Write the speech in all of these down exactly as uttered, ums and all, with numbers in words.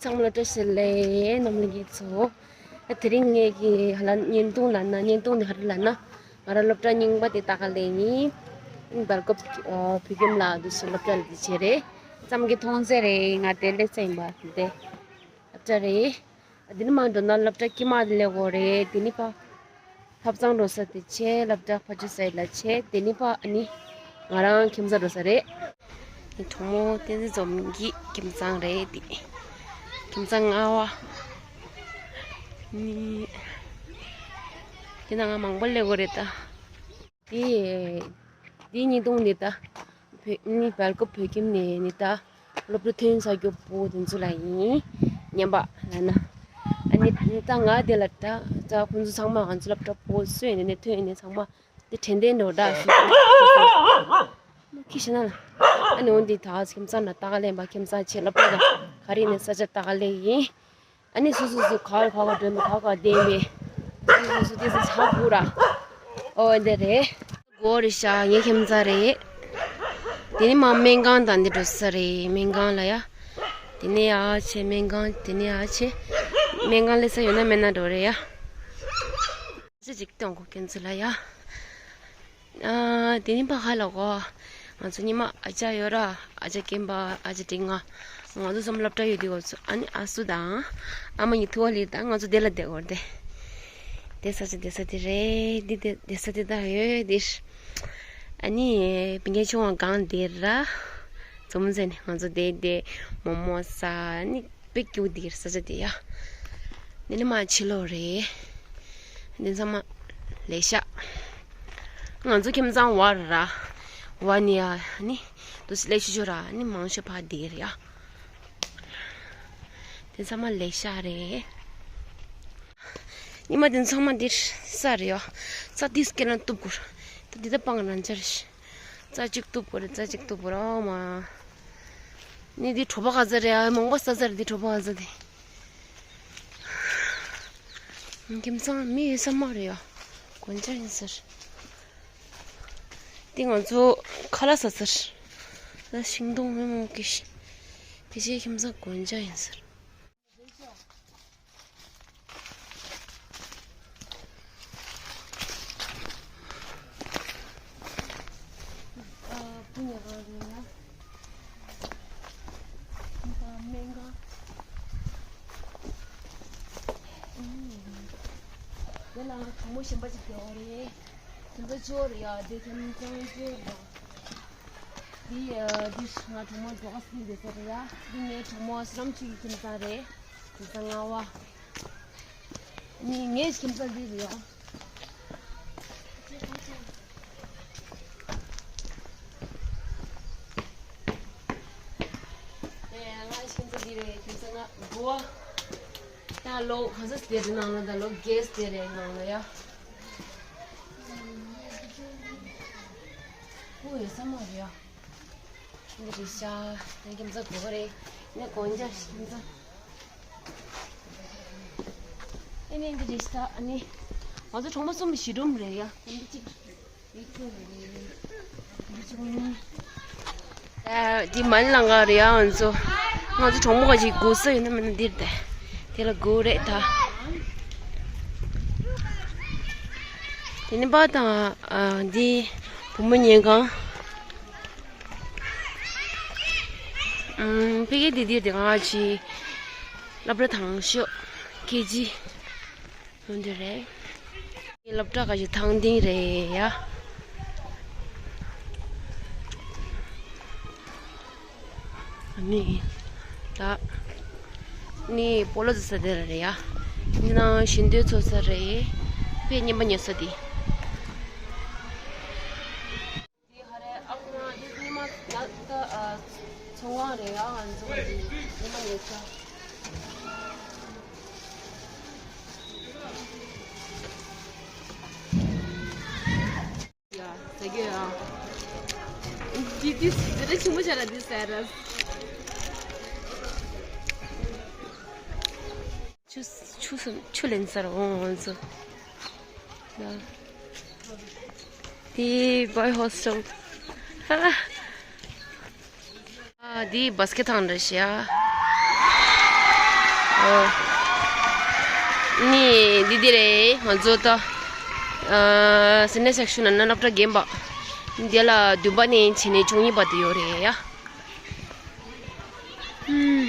ཚང་མ་ལ་བཀྲ་ཤིས་བདེ་ལེགས། རྣམ་པ་ལྷན་རྒྱས་ཚོ། དེ་རིང་ངེད་ཀྱི་ཧ་ལམ་བརྙན་ཐུང་ལབ་ན་བརྙན་ཐུང་ནི་ཧ་རི་ལབ་ན། ང་རང་སློབ་གྲྭ་རྙིང་པ་དེ་ལྟ་ག་སླེབས་ཡིན། སྦེལ་ཀོབ་བོད་ཁྱིམ་ལ་འདུག་སེ་སློབ་གྲྭ་ལ་འདི་བྱེད་རེད། ཙམ་གྱི་མཐོང་ཚད་རེད། ང་དེ་སླེབས་ས་ཡིན་པ་དེ་སློབ་གྲྭ་རེད། དེ་ནི་མར་འགྲོ་ན་སློབ་གྲྭ་དཀྱིལ་མ་དེ་སླེབས་ཀྱི་རེད། དེ་ནི་ཕར་ཐབ་ཚང་འགྲོ་ས་དེ་བྱས། སློབ་གྲྭ་ཕར་ཕྱོགས་ས་ཡི་ལ་བྱས། དེ་ནི་ཕར་ཨ་ནི་ང་རང་ཁྱིམ་ཚང་འགྲོ་ས་རེད། གྲོགས་མོ་བསྟན་འཛིན་འཛོམས་ཀྱི་ཁྱིམ་ཚང་རེད་དེ། ཁྱིམ་ཚང་ལྔ་པ། ནི། དེ་ན་ང་མང་པོ་སླེབས་ཀྱི་རེད་ད། དེ། དེ་བརྙན་ཐུང་ནི་ད། བོད་ནི་སྦེལ་ཀོབ་བོད་ཁྱིམ་ནས་ནི་ད། སློབ་གྲྭ་ཐོན་ཚར་རྒྱུ་པོ་དེ་ཚོ་ལ་ཡིན། མཉམ་པ་ལ་ན། ཨ་ནི་ད་ང་དེ་ལ་ད་ད་ཁོང་ཚོ་ཚང་མ་ང་ཚོ་སློབ་གྲྭ་པོ་སུ་ཡིན་ནས་ཐོན་ཡིན་ནས་ཚང་མ་དེ་དྲན་རྟེན་འགྲོ་འདྲ་ཞིག་ཁྱི་ཤི་ན་ལ། ཨ་ནི་འོན་ཏེ་ད་ཁྱིམ་ཚང་ལ་ལྟ་ག་ལེན་པ། ཁྱིམ་ཚང་ཆེ་སློབ་གྲྭ་དང་ག་རེ་ནས་ས་ཆ་ལྟ་ག་ལེན་ཡིན། ཨ་ནི་སུ་སུ་སུ་ག་བར་ག་བར་འགྲོ་མི་ག་བར་ག་བར་བསྡད་མི། སུ་སུ་སུ་དེ་སུ་ཆགས་དགོས་ར། ཨོ་འདི་རེད། སྒོ་རེད་ཤག་ངའི་ཁྱིམ་ཚང་རེད། དེ་ནི་མ་སྨན་ཁང་དང་འདི་འགྲོ་ས་རེད། སྨན་ཁང་ལ་ཡ། དེ་ནས་ཡ་ཆེ་སྨན་ཁང་། དེ་ནས་ཡ་ཆེ། སྨན་ཁང་སླེབས་ས་ཡོད་ན་མེད་ན་འགྲོ་རེད་ཡ། ཅི་ཅིག་གཏོང་གོ་ཁྱེད་ཚོ་ལ་ཡ། ཨ། དེ་ནི་ཕ་ཧ་ལ་གོ། ང་ཚོ་ཉི་མ་ཨ་ཅག་ཡོད་ར། ཨ་ཅག་སྐྱེན་པ། ཨ་ཅག་འབྲིང་ང་། ང་ཚོ་གསུམ་སློབ་གྲྭ་ཡོད་དུས་སྐབས་སུ་ཨ་ནི་ཨ་སུ་དང་། ཨ་མ་གཉིས་ཐུག་པ་ལི་དང་ང་ཚོ་དེ་ལ་བསྡད་ཡོད་རེད་དེ། བསྡད་ས་ཆ་བསྡད་ས་དེ་རེད། འདི་བསྡད་བསྡད་ས་དེ་ད་ཡོད་འདིར། ཨ་ནི་བི་ངའི་ཆུང་བ་གང་དེ་ར། འཛོམས་ཟེར་ནས་ང་ཚོ་བསྡད་དེ་མོག་མོག་ཟ། ཨ་ནི། དཔེ་སྐྱིད་པོ་འདུག་ས་ཆ་དེ་ཡ། འདི་ནི་མ་ཕྱི་ལོགས་རེད། འདི་ཚང་མ་ལས་ཤག་ང་ཚོ་ཁྱིམ་ཚང་བར་ར། བར་ནི་ཡ་ནི། འདུག་སེ་ལས་ཤུ་ཤུ་ར་ནི་མང་ཤོས་ཕ་དེ་རེད་ཡ། འདི་ཚང་མ་ལས་ཤག་རེད། ཉི་མ་འདི་ཚང་མ་འདིར་ས་རེད་ཡ། ས་འདི་སྐེ་ལ་གཏུབ་དགོས། ད་འདི་ད་སྤང་རང་ཅར་ཤི། རྩ་གཅིག་གཏུབ་དགོས་རེད། རྩ་གཅིག་གཏུབ་དགོས་རེད། ཨོ་མ། ནི་འདི་གྲོད་པ་ག་ཚོད་རེད་ཨ། མང་པོ་ཟ་ས་རེད་འདི་གྲོད་པ་ག་ཚོད་དེ། ཁྱིམ་ཚང་མི་ཡོད་ས་མ་རེད་ཡ། དགོན་ཆ་ཡིན་ཟེར། འདི་ང་ཚོ་ཁ་ལག་ཟ་ས་རེད། ད་ཤིང་སྡོང་མི་མང་གི་ཤི། ཕལ་ཆེར་ཁྱིམ་ཚང་དགོན་ཆ་ཡིན་ཟེར། དེ་ལ་ང་གྲོགས་མོ་གཞན་པ་ཅིག་བསྡད་ཡོད་རེད། དེ་ཚོ་ཅོ་རེད་ཡ། དེ་ཁྱིམ་ཚང་ཅོ་རེད། འདི་ཡ་འདི་ང་གྲོགས་མོ་འགྲོ་ག་སྲིད་འདི་ཟེར་རེད་ཡ། འདི་ངའི་གྲོགས་མོ་སི་རམ་ཆུ་གི་ཁྱིམ་ཚང་རེད། ཁྱིམ་ཚང་ལྔ་པ། ནི་ངའི་ཁྱིམ་ཚང་འདི་རེད་ཡ། ཨེ་ང་ཁྱིམ་ཚང་འདི་རེད། ཁྱིམ་ཚང་ལྔ་བུ་བ། ད་ལོ་ག་ཚོད་དེ་རེད་ནང་ལ། ད་ལོ་རྒས་དེ་རེད་ནང་ལ་ཡ། ཨོ་ཡོད་ས་མ་རེད་ཡ། འདི་རེད་ཤག་ངའི་ཁྱིམ་ཚང་གོ་ག་རེད། ངའི་དགོན་ཆ་ཁྱིམ་ཚང་། ཨེ་ནས་འདི་རེད་ཤག་ཨ་ནི། ང་ཚོ་གྲོགས་མོ་གསུམ་བཞི་སྒྲུང་རེད་ཡ། འདི་གཅིག་ཨ་འདི་མ་ཎི་ལང་ག་རེད་ཡ། ང་ཚོ་ང་ཚོ་གྲོགས་མོ་ག་ཅིག་སྒུག་ས་ཡོད་ན་མེད་ན་འདིར་བསྡད། དེ་ལ་སྒུག་རེད་ད། དེ་ནི་པ་དང་ཨ་འདི་བུ་མོ་ཉལ་ཁང་། ཨམ། ཕ་གི་དེ་དེ་དེ་ང་ཅི་སློབ་གྲྭ་དང་ཤོག་ཁེ་ཇི་ཡོང་དུས་རེད། སློབ་གྲྭ་ག་ཅི་ཐང་སྟེང་རེད་ཡ། ཨ་ནི་ད་ནི་སྤོ་ལོ་རྩེ་ས་དེ་རེད་ཡ། འདི་ནང་ཞིང་དུད་འཚོ་ས་རེད། དཔེ་སྙན་པ་ཉོ་ས་དེ། འདི་ཧ་རེ་ཨ་ཁུ་མ་འདི་ཉི་མ་ཡ་ད་ཨ་ཚོང་ཁང་རེད་ཡ། ང་ཚོ་འདི་ཉི་མ་ཉལ་ས། ཡ་ཟ་རྒྱུ་ཡ། འདི་འདི་འདི་རེ་ཆུང་མོ་ཆ་ལ་འདི་ཟ་ར། ཆུ་ཆུ་སུ་ཆུ་ལེན་ས་ར་འོང་འོང་ཚོ། ཡ། དེ་བྷོའི་ཧོ་སི་ཊེལ། ཧ། ཨ། འདི་བ་སི་ཀེ་ཐང་རེད་ཤག་ཨ། ནི་འདི་འདི་རེད། ང་ཚོ་ད། ཨ། སི་ནི་ཡར་སེག་ཤན་ན་སློབ་གྲྭ་རྒན་པ། འདི་ལ་བདུན་པ་ནས་བྱས་ནས་བཅུ་གཉིས་བར་དུ་ཡོད་རེད་ཡ། ཨུམ།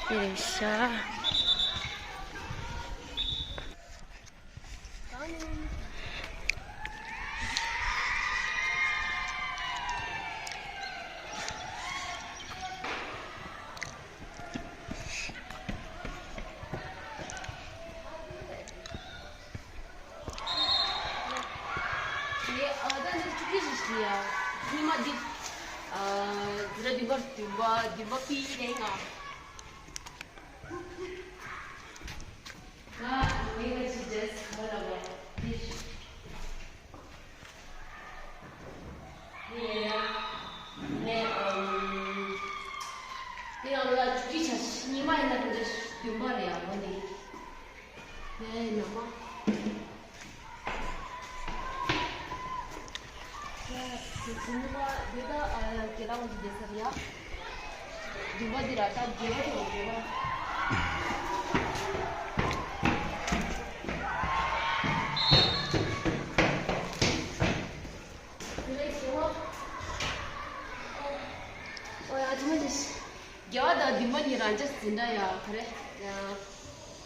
འདི་རེད་ཤག་ཨ། ད་འདི་བཅུ་གཅིག་ཞིག་ཡ། ཉི་མ་འདི། ཨ། འདི་ལ་བདུན་པ་བདུན་པ་བདུན་པ་པི་རེད་ང་། ང་ངའི་ང་ཅི་ཇེས་ཁ་ལ་བ་འདི། ཡེ་ཡ། ནས་ཨམ། དེ་ཡང་ལ་བཅུ་གཅིག་ཆ་ཉི་མ་ཡིན་ན་དེ་འདྲ་བདུན་པ་རེད་ཡ་ང་འདི། ཡེ་ནང་མ། ཡ། དེ་ཉི་མ་འདི་ད་ཨ་ཡ་ཁྱེད་རང་གི་བསྡད་ས་རེད་ཡ། བདུན་པ་འདི་ར་ད་བརྒྱད་པ་དང་བརྒྱད་པ། དེ་རེད་བརྒྱད་པ། ཨོ་ཡ་དེ་མ་ཟེར། བརྒྱད་པ་དང་བདུན་པ་གཉིས་རང་ཅག་འཛིན་གྲྭ་ཡ་ག་རེ།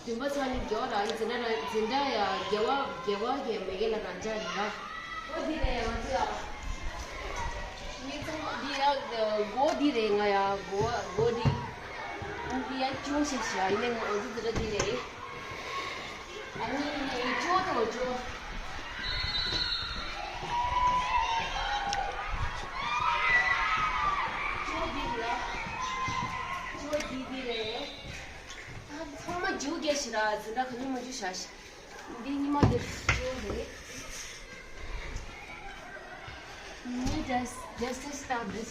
བདུན་པ་ཚང་ནི་བརྒྱད་པ་རང་གི་འཛིན་གྲྭ་རང་འཛིན་གྲྭ་ཡ་བརྒྱད་པ་བརྒྱད་པ་གི་མ་གི་ལ་རང་ཅག་རེད་ལ། འོ་འདི་རེད་ང་ཚོ་ཡ། ངའི་ཚང་མ་འདི་ཡ་སྒོ་འདི་རེད་ང་ཡ་སྒོ་སྒོ་འདི། འདི་ཡ་ཅུང་ཞིག་ཞིག་ཡིན་ནའི་ང་འོ་འདི་འཛིན་གྲྭ་འདི་རེད། ཨ་ནི་ཅོ་དང་ཅོ། ཅོ་འདི་ལ། ཅོ་འདི་འདི་རེད། ད་ཚང་མ་རྒྱུག་རྒྱག་ཞིག་ར་འཛིན་གྲྭ་ག་ནས་མ་རྒྱུག་བྱ་ཞིག་འདི་ཉི་མ་འདིར་ཅོ་རེད། ངས་ཇེས་ཇེས་ཏེས་བཏང་འདི།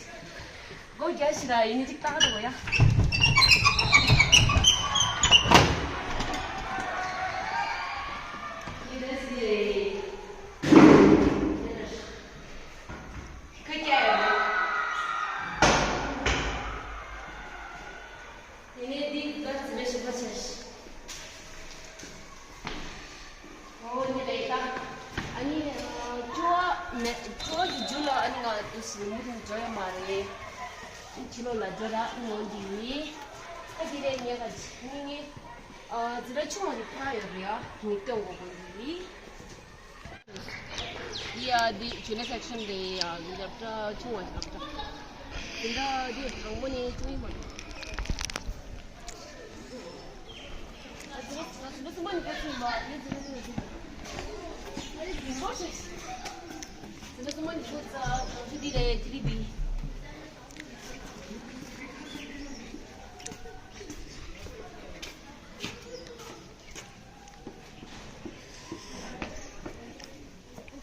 སྒོ་རྒྱག་ཞིག་ར་ཡིན་ནི་ཅིག་བཏང་འགྲོ་ཡ། ཡིན་ནི་སི། ཁ་སྐྱ་ཡོད་རེད། དེ་ནས་འདི་ག་ཚོད་རེ་ཞིག་པ་ཆེ་ཞིག་འོ་འདི་རེད་ད། ཨ་ནི་ཅོ་མེ་ཅོ་གི་རྒྱུ་ལ་ཨ་ནི་ང་དུ་སི་མུ་དུ་འཇོ་ཡ་མ་རེད། ཕྱི་ལོགས་ལ་འཇོ་ར་ནི་འོ་འདི་ཡིན། ཨ་འདི་རེད་ངས་ག་ཅི་ནི་ངས་ཨ་འཛིན་གྲྭ་ཆུང་བ་ཞིག་ཕ་ཡོད་རེད་ཨ་ནི་སྟོན་དགོས་དགོས་འདི་ཡིན། ཡ་འདི་ཇུ་ནི་སེག་ཤན་རེད་ཡ། འདི་སློབ་གྲྭ་ཆུང་བ་ཞིག་སློབ་གྲྭ། འདི་འདྲ་འདི་དང་པོ་ནས་བཅུ་གཉིས་བར་དུ།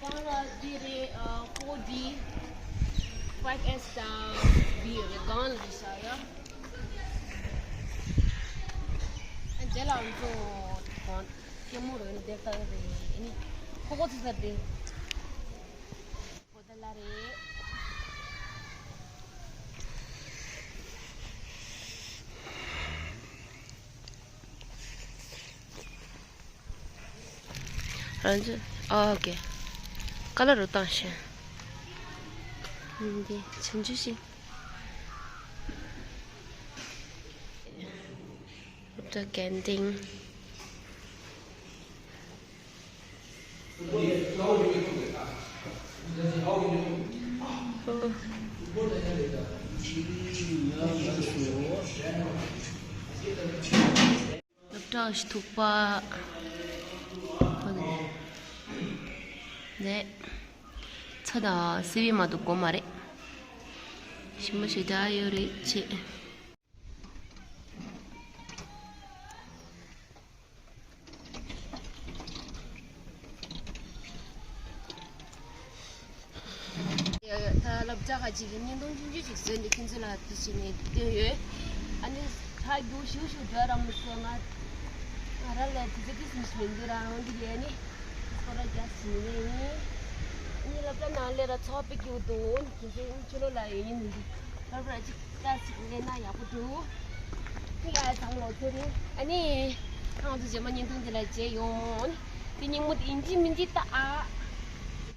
གང་ལ་འདི་རེད། ཨ་ཕོར་ཌི། ཕའིབ་ཨེས་དང་འདི་ཡོད་རེད། གང་ལ་རེད་ཤག་ཡ། ཨ་རྗེས་ལ་ང་ཚོ་གང་སྐྱེ་མོ་རེད་འདེབས་ལྟ་ཡོད་རེད། ཨ་ནི་ཁོ་ཁོ་ཚོ་ཚར་ཏེ། པོ་ཏ་ལ་རེད། རང་ཚོ་ཨ་ཨོ་ཀེ། ཀ་ལ་རུ་བཏང་ཤེས། འདི་ཆུང་ཆུང་ཞིག་སློབ་གྲྭ་ཀན་ཊིན། སློབ་གྲྭ་ཞིག་ཐུག་པ། ཁོ་ནས་ཚ་དང་སི་བི་མ་གཏོགས་དགོས་མ་རེད། ཞིམ་པོ་ཞེ་དྲག་ཡོད་རེད་ཅེས། ད་སློབ་གྲྭ་ཁ་ཅིག་གི་བརྙན་ཐུང་ཆུང་ཆུང་ཅིག་བཟོས་ནས་ཁྱེད་ཚོ་ལ་འདི་བྱས་ནས་སྟོན་ཡོད། ཨ་ནི་ཧ་རྒྱུ་ཞུ་ཞུ་འགྲོ་རམ་སོང་ང་། ང་རང་ལ་དེ་ཚོ་ཏིས་མི་ཤེས་འདུག་རང་རང་གི་ལས་ནི་ཁོ་ར་རྒྱ་སི་མི་ལས་ནི། ཨ་ནི་སློབ་གྲྭ་ནང་ལས་ར་ཚོགས་པའི་སྐྱིད་འདུག་ཁྱེད་ཚོ་ཕྱི་ལོགས་ལ་ཡོད་ཉིན་མི་འདུག་ལོ་ར་ཅིག་ལྟ་ཅིག་ལས་ན་ཡག་པོ་འདུག་ཁྱི་ཡ་ཚང་ལོ་ཚེ་རིང་། ཨ་ནི་ཁང་དུ་རྗེས་མ་བརྙན་ཐུང་འདི་ལ་མཇལ་ཡོང་། དེ་སྙིང་མོ་དེ་ཡིན་གཅིག་མིན་གཅིག་ལྟ་ཨ།